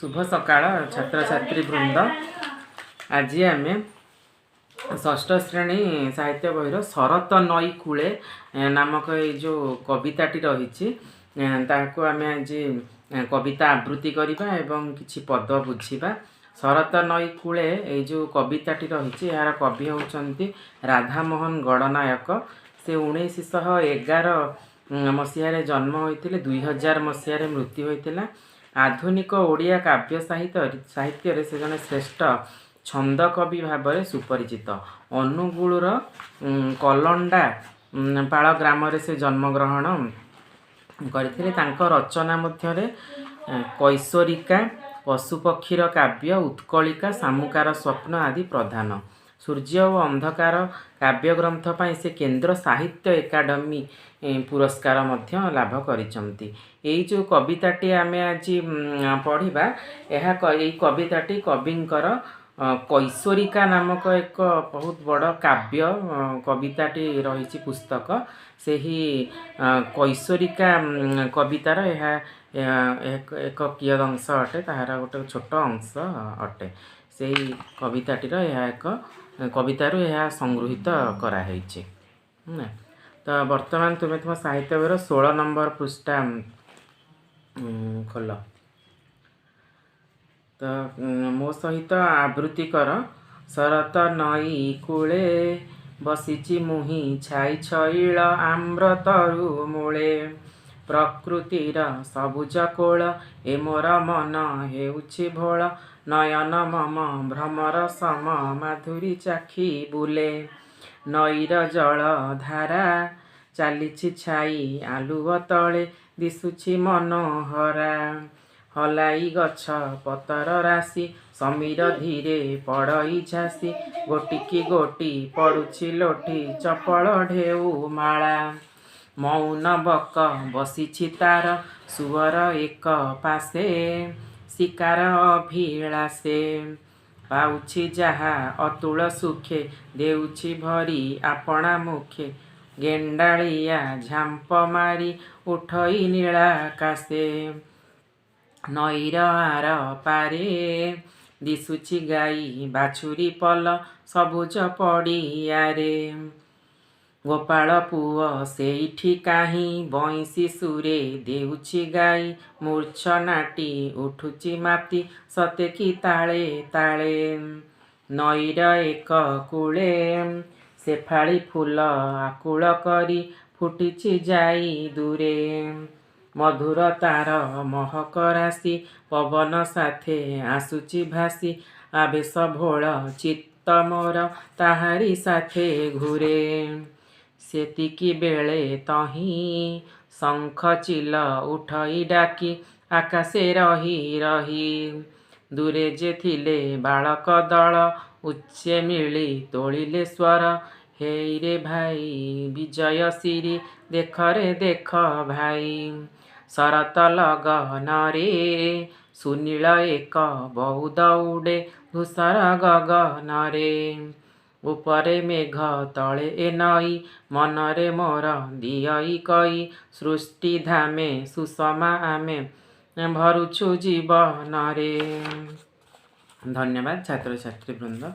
ଶୁଭ ସକାଳ ଛାତ୍ରଛାତ୍ରୀ ବୃନ୍ଦ। ଆଜି ଆମେ ଷଷ୍ଠ ଶ୍ରେଣୀ ସାହିତ୍ୟ ବହିର ଶରତ ନଈ କୂଳେ ନାମକ ଏଇ ଯେଉଁ କବିତାଟି ରହିଛି, ତାହାକୁ ଆମେ ଆଜି କବିତା ଆବୃତ୍ତି କରିବା ଏବଂ କିଛି ପଦ ବୁଝିବା। ଶରତ ନଈ କୂଳେ ଏଇ ଯେଉଁ କବିତାଟି ରହିଛି, ଏହାର କବି ହେଉଛନ୍ତି ରାଧାମୋହନ ଗଡ଼ନାୟକ। ସେ 1911 ମସିହାରେ ଜନ୍ମ ହୋଇଥିଲେ, 2000 ମସିହାରେ ମୃତ୍ୟୁ ହୋଇଥିଲା। ଆଧୁନିକ ଓଡ଼ିଆ କାବ୍ୟ ସାହିତ୍ୟରେ ସେ ଜଣେ ଶ୍ରେଷ୍ଠ ଛନ୍ଦ କବି ଭାବରେ ସୁପରିଚିତ। ଅନୁଗୁଳର କଲଣ୍ଡା ପାଳ ଗ୍ରାମରେ ସେ ଜନ୍ମଗ୍ରହଣ କରିଥିଲେ। ତାଙ୍କ ରଚନା ମଧ୍ୟରେ କୈଶୋରିକା, ପଶୁପକ୍ଷୀର କାବ୍ୟ, ଉତ୍କଳିକା, ଶାମୁକାର ସ୍ୱପ୍ନ ଆଦି ପ୍ରଧାନ। ସୂର୍ଯ୍ୟ ଓ ଅନ୍ଧକାର କାବ୍ୟଗ୍ରନ୍ଥ ପାଇଁ ସେ କେନ୍ଦ୍ର ସାହିତ୍ୟ ଏକାଡେମୀ ପୁରସ୍କାର ମଧ୍ୟ ଲାଭ କରିଛନ୍ତି। ଏଇ ଯେଉଁ କବିତାଟି ଆମେ ଆଜି ପଢ଼ିବା, ଏଇ କବିତାଟି କବିଙ୍କର କୈଶୋରିକା ନାମକ ଏକ ବହୁତ ବଡ଼ କାବ୍ୟ କବିତାଟି ରହିଛି ପୁସ୍ତକ। ସେହି କୈଶୋରିକା କବିତାର ଏହା ଏକ କିୟଦଂଶ ଅଟେ, ତାହାର ଗୋଟେ ଛୋଟ ଅଂଶ ଅଟେ। ସେଇ କବିତାଟିର ଏହା ଏକ କବିତାରୁ ଏହା ସଂଗୃହୀତ କରାହେଇଛି ହେଲା। ତ ବର୍ତ୍ତମାନ ତୁମେ ତୁମ ସାହିତ୍ୟ ବହିର 16 ନମ୍ବର ପୃଷ୍ଠା ଖୋଲ। ତ ମୋ ସହିତ ଆବୃତ୍ତି କର। ଶରତ ନଈ କୂଳେ ବସିଛି ମୁହିଁ ଛାଇ ଛଇଳ ଆମ୍ରତରୁ ମୂଳେ। ପ୍ରକୃତିର ସବୁଜ କୋଳ ଏ ମୋର ମନ ହେଉଛି ଭୋଳ। ନୟନ ମମ ଭ୍ରମର ସମ ମାଧୁରୀ ଚାଖି ବୁଲେ। ନଈର ଜଳ ଧାରା ଚାଲିଛି ଛାଇ ଆଲୁଅ ତଳେ ଦିଶୁଛି ମନୋହରା। ହଲାଇ ଗଛ ପତର ରାଶି ସମୀର ଧୀରେ ପଡ଼ଇ ଝାସି। ଗୋଟିକି ଗୋଟି ପଡ଼ୁଛି ଲୋଟି ଚପଳ ଢେଉ ମାଳା। ମଉନ ବକ ବସିଛି ତାର ସୁଅର ଏକ ପାଶେ ଶିକାର ଅଭିଳାଷେ। ପାଉଛି ଯାହା ଅତୁଳ ସୁଖେ ଦେଉଛି ଭରି ଆପଣା ମୁଖେ। ଗେଣ୍ଡାଳିଆ ଝାମ୍ପ ମାରି ଉଠଇ ନୀଳାକାଶେ। ନଈର ଆର ପାରେ ଦିଶୁଛି ଗାଈ ବାଛୁରୀ ପଲ ସବୁଜ ପଡ଼ିଆରେ। ଗୋପାଳ ପୁଅ ସେଇଠି କାହିଁ ବଇଁଶୀ ସୁରେ ଦେଉଛି ଗାଇ। ମୂର୍ଚ୍ଛନାଟି ଉଠୁଛି ମାତି ସତେ କି ତାଳେ ତାଳେ। ନଈର ଏକ କୂଳେ ଶେଫାଳି ଫୁଲ ଆକୁଳ କରି ଫୁଟିଛି ଯାଇ ଦୂରେ। ମଧୁର ତାର ମହକ ରାଶି ପବନ ସାଥେ ଆସୁଛି ଭାସି। ଆବେଶ ଭୋଳ ଚିତ୍ତ ମୋର ତାହାରି ସାଥେ ଘୂରେ। ସେତିକି ବେଳେ ତହିଁ ଶଙ୍ଖ ଚିଲ ଉଠଇ ଡାକି ଆକାଶେ ରହି ରହି। ଦୂରେ ଯେ ଥିଲେ ବାଳକ ଦଳ ଉଚ୍ଚେ ମିଳି ତୋଳିଲେ ସ୍ୱର। ହେଇରେ ଭାଇ ବିଜୟ ଶିରୀ ଦେଖରେ ଦେଖ ଭାଇ। ଶରତ ଲଗନରେ ସୁନୀଳ ଏକ ବଉଦ ଉଡ଼େ ଧୂସର ଗଗନରେ। ଉପରେ ମେଘ ତଳେ ଏ ନଈ ମନରେ ମୋର ଦିଅଇ କଇ। ସୃଷ୍ଟି ଧାମେ ସୁଷମା ଆମେ ଭରୁଛୁ ଜୀବନରେ। ଧନ୍ୟବାଦ ଛାତ୍ରଛାତ୍ରୀ ବୃନ୍ଦ।